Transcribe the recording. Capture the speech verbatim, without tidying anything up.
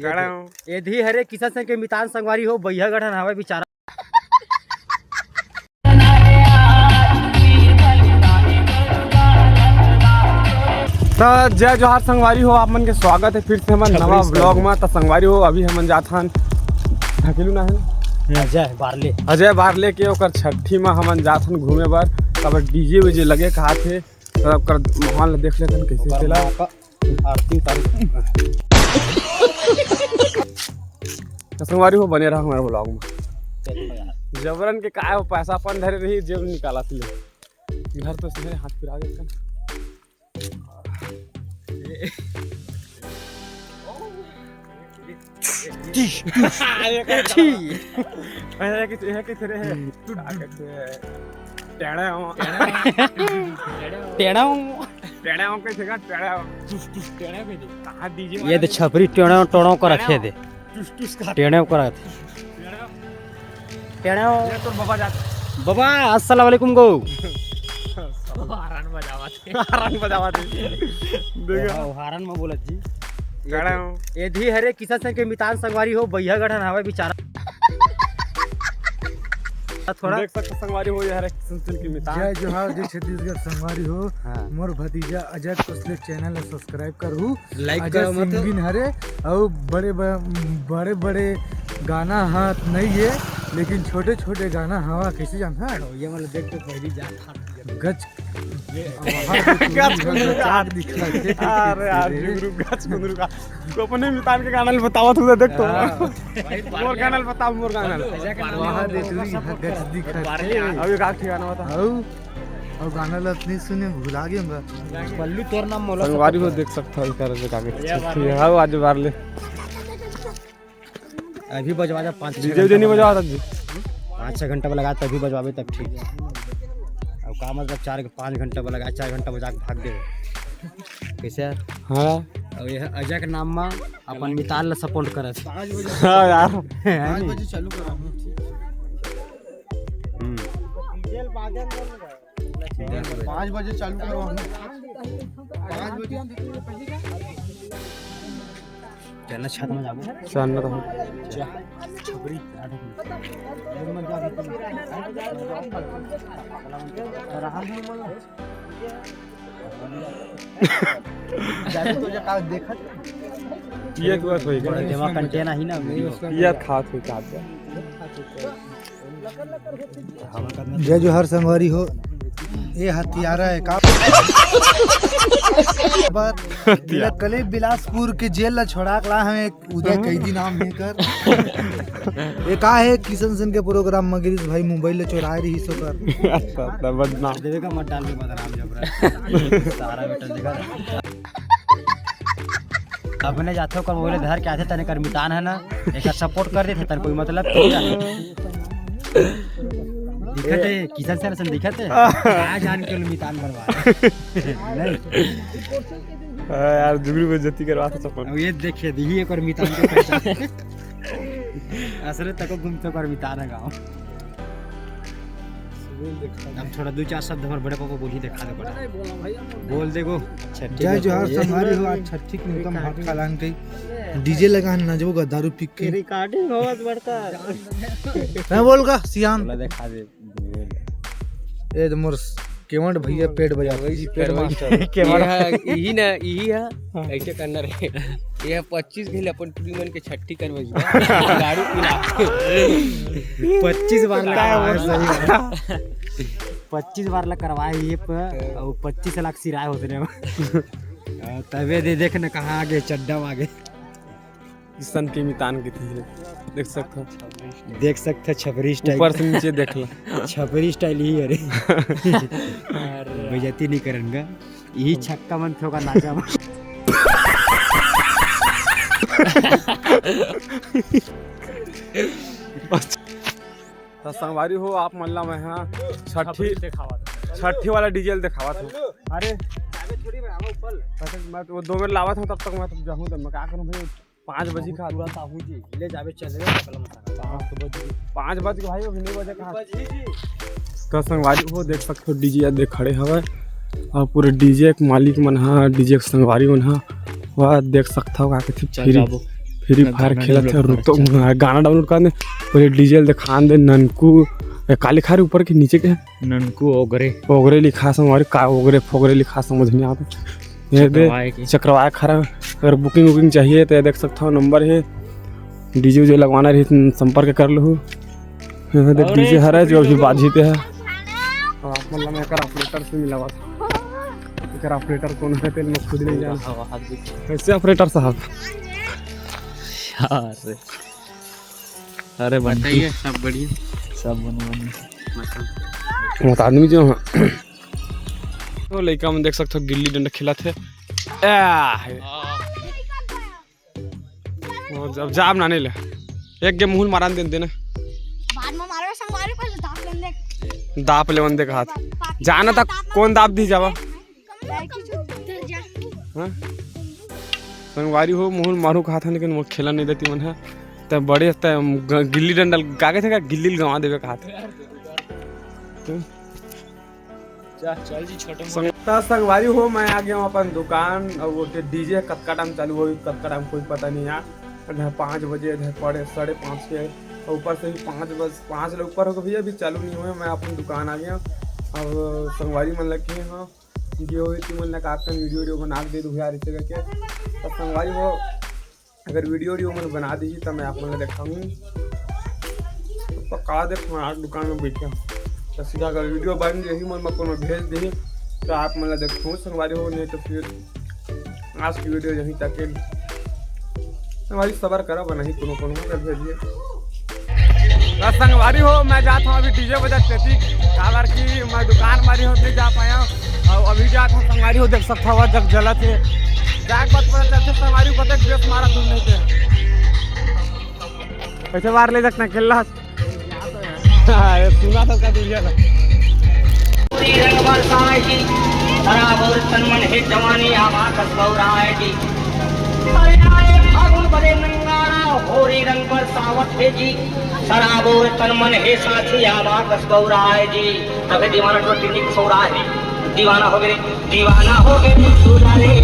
ये दे-, ये धी हरे किशन सिंह के मितान संगवारी हो, बइहा गढ़न हवय बेचारा। त जय जोहार संगवारी हो, आप मन के स्वागत है फिर से हमन नवा छब्बीस vlog में। त संगवारी हो, अभी हमन जात हन ढकेलू ना है ना? अजय बारले। अजय बारले के ओकर छट्ठी में हमन जात हन घूमे बर। तब डीजे वीजे लगे कहा थे, तब ओकर माहौल देख लेथन कैसे ओकर चला। माँ का आरती उतारी। त संगवारी हो, बने रहा हमारे vlog में। जबरन के काय हो, पैसा अपन धरे रही, जेब निकाला थी। घर तो सीधे हाथ फिरा गए। अरे कि, अरे कि तेरे है। टेढ़ा हो। टेढ़ा हो। टेढ़ा हो कैसे का? टेढ़ा हो। कहाँ डीजे ये तो छपरी टेढ़ा टोढ़ा कर रखे दे। टुस टुस का। टेढ़ा कर रखे। टेढ़ा। ये तो बाबा जात। बाबा, अस्सलाम वालेकुम गो। हॉर्न बजावत है। हॉर्न बजावत है। देखो। हाँ, हॉर्न में बोलत जी। टेढ़ा हो। ये धी हरे किशन सिंह के मितान संगवारी हो, बइहा गढ़न हवय बेचारा। थोड़ा देख सकते संगवारी हो, ये हरे किशन सिंह के मितान। जय जोहार, जय छत्तीसगढ़ संगवारी हो। हाँ। मोर भतीजा अजय कुशले channel ला subscribe करहू। Like अजय करो मत। सिंगिन हरे, अउ बड़े ब-, बड़े बड़े गाना हा नहीं है, लेकिन छोटे छोटे गाना हवा कैसे जानता है? ये वाला देख तो पहली जान था। गच। ये गच कुंदरू का। दिखा थे। अरे यार, जुगरू गच कुंदरू का। तू अपने मितान के गाना ल बतावत हुआ देख तो। हाँ। मोर गाना ल बताओ, मोर गाना ल। वहाँ दे तू ही गच दिखा थे। अभी का ठिकाना बता। अउ अउ गाना ल अतनी सुने भुला गे होंगा। बल्लू तोर नाम मोला संगवारी हो देख सकता हो, इकर से कागज छुट्टी है। आओ आज बार ले। अभी बजवा जा पाँच छः डीजे उजे नहीं बजवा जी। पाँच छः घंटा लगा तभी बजवाबे तब ठीक। अब का मतलब चार पाँच घंटा लगा, चार घंटा बजा के भाग दे। कैसे यार? हाँ। अब ये अजय के नाम में अपन मितान ला support करत। हाँ यार। है पाँच नहीं? बजे चालू करा। हम्म। दस बजे। पाँच बजे चालू करो हम। पाँच बजे। चलना छत में जाबो। चलना तो हम। जा। छपरी। जाबो तो जा का देखत। ये तो बस वही बड़ा का। दिमाग content ही ना video। ये खात हुई खात जा। जय जोहार संगवारी हो। ए हथियारा है का? बात कले बिलासपुर के जेल ला छोड़ा के ला हमें उदय कैदी नाम है कर। ए का है किशन सिंह के program में गिरीश भाई mobile ले चोराए रही सो कर। अच्छा, तो बदनाम। देवे का मत डाल के बदनाम जबरा। सारा बेटा देखा। अपने जाथे ओकर mobile धर के आथे, तने कर मितान है ना, एकर support कर देथे, तन कोई मतलब नहीं है। दिखत है, किशन सर सन दिखत है, आ जान के मितान बनवा। नहीं। हाँ यार, जुगनू बेइज्जती करवा था support। अब ये देखिए, दिही एक और मितान के पैसा। असरे तको घूमते कर मितान है गाँव। अब थोड़ा दो चार शब्द हमारे बड़े पापा बोली दिखा दे बड़ा। बोल दे गो। छठी जय जोहार संगवारी हो, आज छठी के मौका में हाथ खा लान कई डीजे लगा नचबो गा दारू पी के। Recording होवत बड़का। मैं बोल गा सियान। बोला दिखा दे। ए तो मोर केवंड भैया पेट बजा वही पेट master। केवंड। यही ना, यही है। हाँ। ऐसे करना रहे। ये पच्चीस घिल अपन टूरी मन के छट्ठी करवाई। दारू पिला। पच्चीस बार ला करवाए, सही बात। पच्चीस बार ला करवाए ये पर, और पच्चीस लाख सिराए होते ने। तबे दे देख न कहाँ आगे, चड्डा में आगे। किशन के मितान के थी, देख सकते हो। देख सकते हो, छपरी style। ऊपर से नीचे देख लो। छपरी style ही है रे। बेइज्जती नहीं करन गा। यही छक्का मन ठोका नाचा मन। तो संगवारी हो, आप मन ला मैं हाँ छठी, छठी वाला डीजे दिखावत हूँ। अरे मैं तो वो दो मिनट लावत हूँ, तब तक मैं तो जाहूँ, तब मैं क्या करूँ भाई? पाँच बजे का तुरंत आहू जी, ले जावे चले रे, बगल में सारा। पाँच बजे, पाँच बजे के भाई, अभी नहीं बजे कहाँ? तो संगवारी हो देख सकते हो, डीजे यार देख खड़े हवे और पूरे डीजे के मालिक मन हा, डीजे के संगवारी मन हा, वह देख सकता हो का कथे चल free, जाबो। फ्री फायर खेलत हे। रुक तो, गाना डाउनलोड कर दे, पहले डीजे ल दिखा दे। ननकू, ए, का लिखा रे ऊपर के नीचे के? ननकू ओगरे। ओगरे लिखा संगवारी, का ओगरे फोगरे लिखा, समझ नहीं आता। ये दे, चक्रवाय के। चक्रवाय खरा। अगर बुकिंग वुकिंग चाहिए तो ये देख सकता हूँ, नंबर है, डीजे उजे लगवाना रही तो संपर्क कर लहू। ये दे, डीजे हरा जो अभी बाजी पे है। और आप मतलब मैं एकर ऑपरेटर से मिलावा था। एकर ऑपरेटर कौन है, तेल मैं खुद नहीं जानता। कैसे ऑपरेटर साहब? यार रे। अरे बंटी। बताइए, सब बढ़िया? सब बने बने। मतलब। बहुत आदमी जो है। तो लइका मन देख सकथो, गिल्ली डंडा खेलत हे। आ, हे। वो जब जाब ना नहीं ले। एक गेम मुहुल मारन देन देना। बाद में मारो संगवारी, पहले दाप लेन दे। दाप लेवन दे कहा था। जाना था, कौन दाप दी जावा? हाँ? संगवारी हो, मुहुल मारू कहा था, लेकिन वो खेला नहीं देती मन है। तब बड़े तब ग-, गिल्ली डंडा कागज है का, गिल्ली गंवा देवे कहा था। हम्म। जा, चल जी, छोटे मोटे। संग-, त संगवारी हो, मैं आ गया हूँ अपन दुकान, और वो के डीजे कतका टाइम चालू होही, कतका टाइम कोई पता नहीं यार। इधर पाँच बजे, इधर पड़े साढ़े पाँच के, और ऊपर से भी पाँच बज, पाँच ले ऊपर हो गए भैया, अभी चालू नहीं हुए। मैं अपन दुकान आ गया। अब संगवारी मन लगे हाँ, ये हो तुमन ला का वीडियो वीडियो बना के दे दो यार, इसे करके। तो संगवारी हो, अगर वीडियो वीडियो मन बना दीही, तो मैं आप मन ला दिखाऊँ। तो का देखो, आज दुकान में बैठे हूँ, तो सीधा अगर वीडियो बन जाही, मन में कोनो भेज दीही, तो आप मन ला देखूँ संगवारी हो, नहीं तो फिर आज की वीडियो यहीं तक के। संगवारी सबर करा, बनाही कोनो कोनो कर भेजिए। तो संगवारी हो, मैं जात हूँ अभी डीजे बजा तेती, काबर कि मैं दुकान मारी हूँ, नहीं जा पाया हूँ। और अभी जात हूँ संगवारी हो, देख सकता हुआ जग जलत है। जाके बात पता चलते संगवारी को देख बेस मारा तुम नहीं थे। कैसे बाहर ले सकते हैं खेल रहा? अरे सुना था उसका दूरिया था। पूरी रंग बरसाए जी, शराब और तन मन है जवानी आवा कस गौराए जी। अरे आए फागुन बरे नंगारा, होरी रंग बरसावत है जी। शराब और तन मन है साथी आवा कस गौराए जी। तबे दीवाना तो टिंडी सौरा है, दीवाना हो गए, दीवाना हो गए, दूल्हा रे।